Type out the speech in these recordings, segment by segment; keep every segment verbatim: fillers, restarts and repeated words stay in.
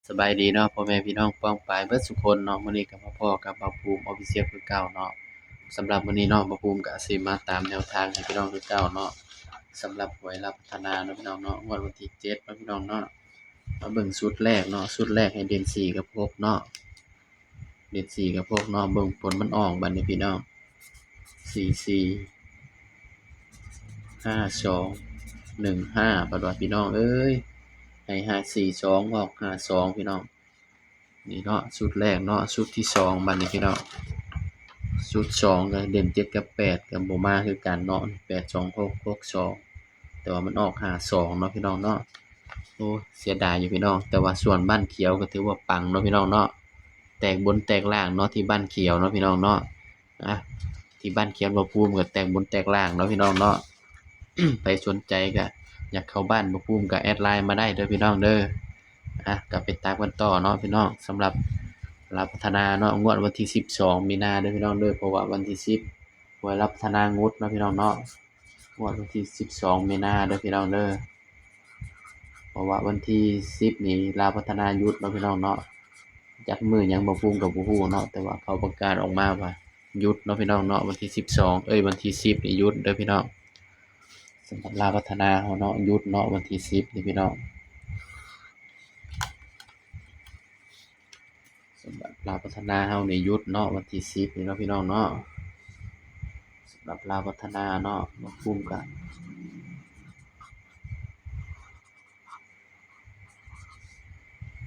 สบายดีเนาะ พ่อแม่พี่น้องป้องปายเบิดสุคนเนาะ มื้อนี้ก็มาพ้อกับบ่าวภูมิ Official คือเก่าเนาะ สำหรับมื้อนี้เนาะ บ่าวภูมิก็สิมาตามแนวทางให้พี่น้องคือเก่าเนาะ สำหรับหวยลาวพัฒนาเนาะพี่น้องเนาะ งวดวันที่เจ็ดเนาะพี่น้องเนาะ มาเบิ่งชุดแรกเนาะ ชุดแรกให้เด่นสี่กับหกเนาะ เด่นสี่กับหกเนาะ เบิ่งผลมันออกบัดนี้พี่น้อง สี่สี่ ห้าสอง หนึ่งห้า บัดว่าพี่น้องเอ้ย ให้ห้าสี่สอง ออกห้าสอง พี่น้อง นี่เนาะ ชุดแรกเนาะ ชุดที่สองบัดนี้พี่น้อง ชุดสองก็เด่นเจ็ดกับแปดก็บ่มาคือกันเนาะ แปดสองหก หกสอง แต่ว่ามันออกห้าสองเนาะพี่น้องเนาะ โอ้ เสียดายอยู่พี่น้อง แต่ว่าส่วนบ้านเขียวก็ถือว่าปังเนาะพี่น้องเนาะ แตกบนแตกล่างเนาะ ที่บ้านเขียวเนาะพี่น้องเนาะ อ่ะ ที่บ้านเขียวบ่าวภูมิก็แตกบนแตกล่างเนาะพี่น้องเนาะ ใครสนใจก็อยากเข้าบ้านบ่าวภูมิก็แอดไลน์มาได้เด้อพี่น้องเด้อ อ่ะ ก็ไปตามกันต่อเนาะพี่น้อง สำหรับลาวพัฒนาเนาะ งวดวันที่สิบสองมีนาเด้อพี่น้องเด้อ เพราะว่าวันที่สิบหวยลาวพัฒนางวดเนาะพี่น้องเนาะ งวดวันที่สิบสองมีนาเด้อพี่น้องเด้อ เพราะว่าวันที่สิบนี่ลาวพัฒนาหยุดเนาะพี่น้องเนาะ จักมื้อหยังบ่าวภูมิก็บ่ฮู้เนาะ แต่ว่าเขาประกาศออกมาว่าหยุดเนาะพี่น้องเนาะ วันที่สิบสอง เอ้ย วันที่สิบนี่หยุดเด้อพี่น้อง สำหรับลาวพัฒนาเฮาเนาะ หยุดเนาะ วันที่สิบนี่พี่น้อง สำหรับลาวพัฒนาเฮานี่หยุดเนาะ วันที่สิบนี่เนาะพี่น้องเนาะ สำหรับลาวพัฒนาเนาะ บ่าวภูมิก็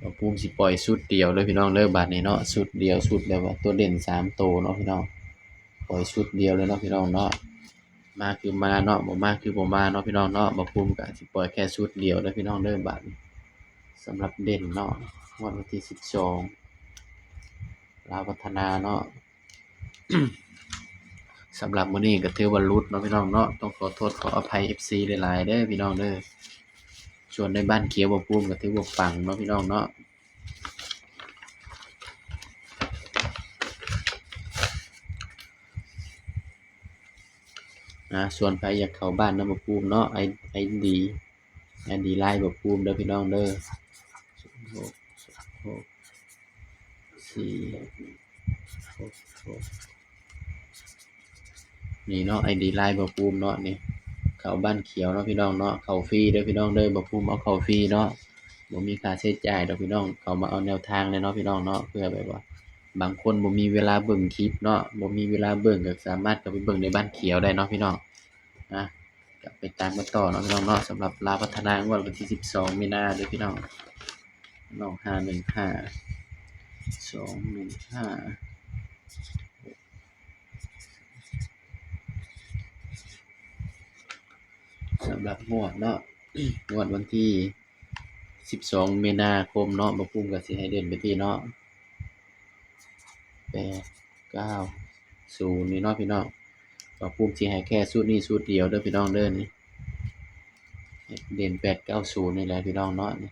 บ่าวภูมิสิปล่อยชุดเดียวเด้อพี่น้องเด้อ บัดนี้เนาะ ชุดเดียว ชุดแบบว่าตัวเด่นสามตัวเนาะพี่น้อง ปล่อยชุดเดียวเลยเนาะพี่น้องเนาะ มาคือมาเนาะ บ่มาคือบ่มาเนาะพี่น้องเนาะ บ่าวภูมิก็สิปล่อยแค่ชุดเดียวเด้อพี่น้องเด้อ บัดนี้ สำหรับเด่นเนาะ งวดวันที่สิบสอง ลาวพัฒนาเนาะ สำหรับมื้อนี้ก็ถือว่าหลุดเนาะพี่น้องเนาะ ต้องขอโทษขออภัย เอฟซี หลายๆเด้อพี่น้องเด้อ ส่วนในบ้านเขียวบ่าวภูมิก็ถือว่าปังเนาะพี่น้องเนาะ นะ ส่วนใครอยากเข้าบ้านนำบ่าวภูมิเนาะ ไอ ไอดี ไอดีไลน์บ่าวภูมิเด้อพี่น้องเด้อ ศูนย์หก หก สี่ หก หก นี่เนาะ ไอดีไลน์บ่าวภูมิเนาะ นี่ เข้าบ้านเขียวเนาะพี่น้องเนาะ เข้าฟรีเด้อพี่น้องเด้อ บ่าวภูมิเอาเข้าฟรีเนาะ บ่มีค่าใช้จ่ายดอกพี่น้อง เข้ามาเอาแนวทางเลยเนาะพี่น้องเนาะ เพื่อแบบว่า บางคนบ่มีเวลาเบิ่งคลิปเนาะ บ่มีเวลาเบิ่งก็สามารถเข้าไปเบิ่งในบ้านเขียวได้เนาะพี่น้อง นะ ก็ไปตามกันต่อเนาะพี่น้องเนาะ สำหรับลาวพัฒนางวดวันที่สิบสองมีนาเด้อพี่น้อง น้อง ห้าหนึ่งห้า สองหนึ่งห้า สำหรับงวดเนาะ งวดวันที่สิบสองมีนาคมเนาะ บ่าวภูมิก็สิให้เด่นไปที่เนาะ แปดเก้าศูนย์ นี่เนาะพี่น้อง บ่าวภูมิสิให้แค่ชุดนี้ชุดเดียวเด้อพี่น้องเด้อ นี่ เด่นแปดเก้าศูนย์ นี่แหละพี่น้องเนาะ นี่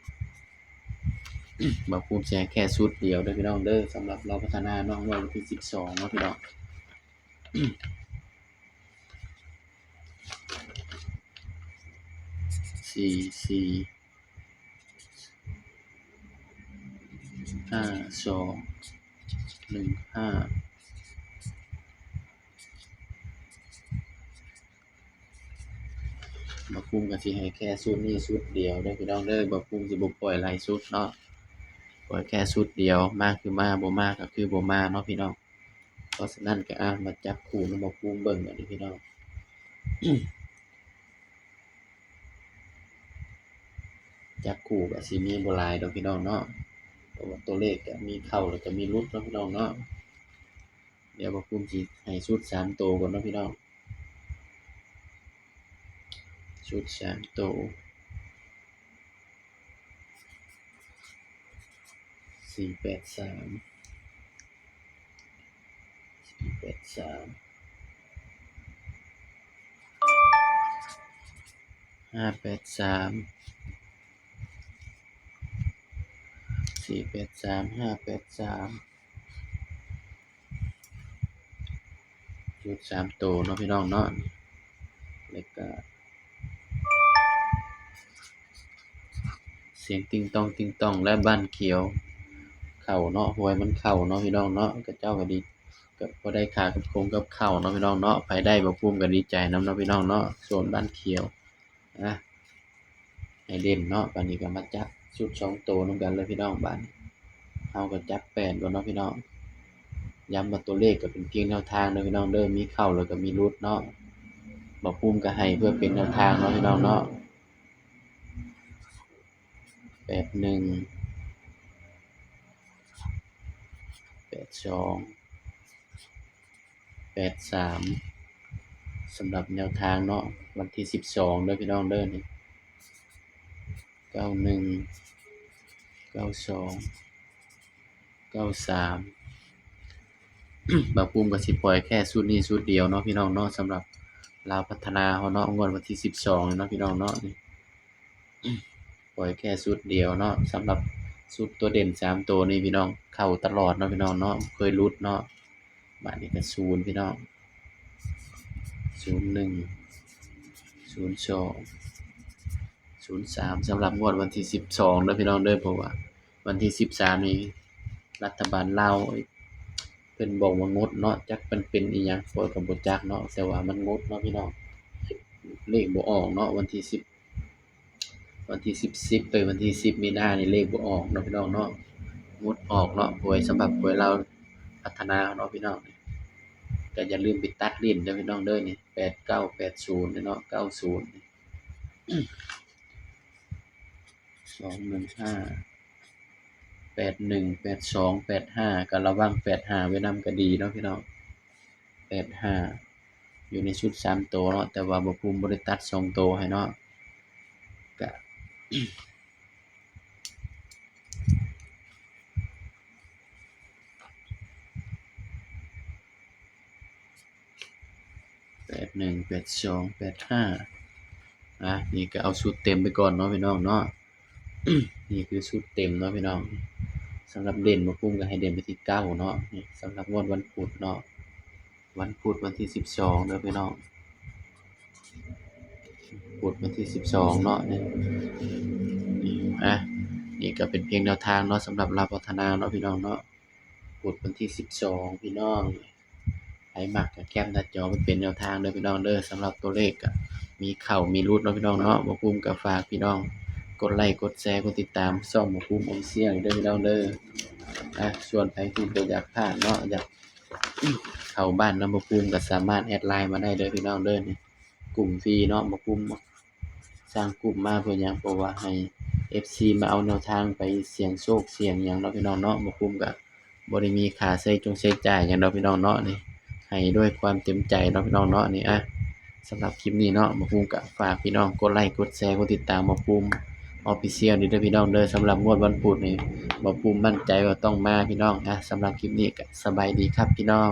บ่าวภูมิสิให้แค่ชุดเดียวเด้อพี่น้องเด้อ สำหรับลาวพัฒนาเนาะ งวดวันที่สิบสองเนาะพี่น้อง สี่สี่ ห้าสอง หนึ่งห้า บ่าวภูมิก็สิให้แค่ชุดนี้ชุดเดียวเด้อพี่น้องเด้อ บ่าวภูมิสิบ่ปล่อยหลายชุดเนาะ ปล่อยแค่ชุดเดียว มาคือมา บ่มาก็คือบ่มาเนาะพี่น้อง เพราะฉะนั้นก็ อ่ะ มาจับคู่นำบ่าวภูมิเบิ่งกันเด้อพี่น้อง จับคู่ก็สิมีบ่หลายดอกพี่น้องเนาะ เพราะว่าตัวเลขก็มีเข้าแล้วก็มีหลุดเนาะพี่น้องเนาะ เดี๋ยวบ่าวภูมิสิให้ชุดสามตัวก่อนเนาะพี่น้อง ชุดสามตัว สี่แปดสาม สี่แปดสาม ห้าแปดสาม สี่แปดสาม ห้าแปดสาม ชุดสามตัวเนาะพี่น้องเนาะ แล้วก็ เสียงติงตองติงตองและบ้านเขียว เข้าเนาะ หวยมันเข้าเนาะพี่น้องเนาะ กะเจ้าก็ดี ก็พอได้ค่ากับคงกับข้าวเนาะพี่น้องเนาะ ไผได้บ่าวภูมิก็ดีใจนำเนาะพี่น้องเนาะ ส่วนบ้านเขียว อ่ะ ให้เด่นเนาะ บัดนี้ก็มาจับชุดสองตัวนำกันเลยพี่น้อง บัดนี้ เฮาก็จับแปดก่อนเนาะพี่น้อง ย้ำว่าตัวเลขก็เป็นเพียงแนวทางเด้อพี่น้องเด้อ มีเข้าแล้วก็มีหลุดเนาะ บ่าวภูมิก็ให้เพื่อเป็นแนวทางเนาะพี่น้องเนาะ แปดหนึ่ง แปดสอง แปดสาม สำหรับแนวทางเนาะ วันที่สิบสองเด้อพี่น้องเด้อ นี่ เก้าหนึ่ง เก้าสอง เก้าสาม บ่าวภูมิก็สิปล่อยแค่ชุดนี้ชุดเดียวเนาะพี่น้องเนาะ สำหรับลาวพัฒนาเฮาเนาะ งวดวันที่สิบสองเนาะพี่น้องเนาะ นี่ ปล่อยแค่ชุดเดียวเนาะ สำหรับชุดตัวเด่นสามตัวนี่พี่น้อง เข้าตลอดเนาะพี่น้องเนาะ เคยหลุดเนาะ บัดนี้ก็ศูนย์พี่น้อง ศูนย์หนึ่ง ศูนย์สอง ศูนย์สาม สำหรับงวดวันที่สิบสองเด้อพี่น้องเด้อ เพราะว่าวันที่สิบสามนี่ รัฐบาลลาวเพิ่นบอกว่างดเนาะ จักมันเป็นอิหยัง ข้อยก็บ่จักเนาะ แต่ว่ามันงดเนาะพี่น้อง เลขบ่ออกเนาะ วันที่สิบ วันที่สิบ สิบ เอ้ย วันที่สิบมีนานี่เลขบ่ออกเนาะพี่น้องเนาะ งดออกเนาะ หวยสำหรับหวยลาวพัฒนาเนาะพี่น้อง ก็อย่าลืมไปตัดเล่นเด้อพี่น้องเด้อ นี่ แปดเก้า แปดศูนย์ เนาะ เก้าศูนย์ สองหนึ่งห้า แปดหนึ่ง แปดสอง แปดห้า ก็ระวังแปดห้าไว้นำก็ดีเนาะพี่น้อง แปดห้า อยู่ในชุดสามตัวเนาะ แต่ว่าบ่าวภูมิบ่ได้ตัดสองตัวให้เนาะ ก็ แปดหนึ่ง แปดสอง แปดห้า อ่ะ นี่ก็เอาชุดเต็มไปก่อนเนาะพี่น้องเนาะ นี่คือชุดเต็มเนาะพี่น้อง สำหรับเด่นบ่าวภูมิก็ให้เด่นไปที่เก้าเนาะ นี่สำหรับงวดวันพุธเนาะ วันพุธวันที่สิบสองเด้อพี่น้อง พุธวันที่สิบสองเนาะ นี่ นี่ อ่ะ นี่ก็เป็นเพียงแนวทางเนาะ สำหรับลาวพัฒนาเนาะพี่น้องเนาะ พุธวันที่สิบสองพี่น้อง ไผมักก็แคปหน้าจอไว้เป็นแนวทางเด้อพี่น้องเด้อ สำหรับตัวเลขก็มีเข้ามีหลุดเนาะพี่น้องเนาะ บ่าวภูมิก็ฝากพี่น้องกดไลค์กดแชร์กดติดตามช่องบ่าวภูมิ Official เด้อพี่น้องเด้อ อ่ะ ส่วนใครที่บ่อยากพลาดเนาะ อยากเข้าบ้านนำบ่าวภูมิก็สามารถแอดไลน์มาได้เด้อพี่น้องเด้อ นี่กลุ่มฟรีเนาะ บ่าวภูมิสร้างกลุ่มมาเพื่อหยัง เพราะว่าให้ เอฟซี มาเอาแนวทางไปเสี่ยงโชคเสี่ยงหยังเนาะพี่น้องเนาะ บ่าวภูมิก็ บ่ได้มีค่าใช้จงใช้จ่ายหยังดอกพี่น้องเนาะ นี่ให้ด้วยความเต็มใจเนาะพี่น้องเนาะ นี่ อ่ะ สำหรับคลิปนี้เนาะ บ่าวภูมิก็ฝากพี่น้องกดไลค์กดแชร์กดติดตามบ่าวภูมิ Official นี่เด้อพี่น้องเด้อ สำหรับงวดวันพุธนี่ บ่าวภูมิมั่นใจว่าต้องมาพี่น้อง อ่ะ สำหรับคลิปนี้ก็สบายดีครับพี่น้อง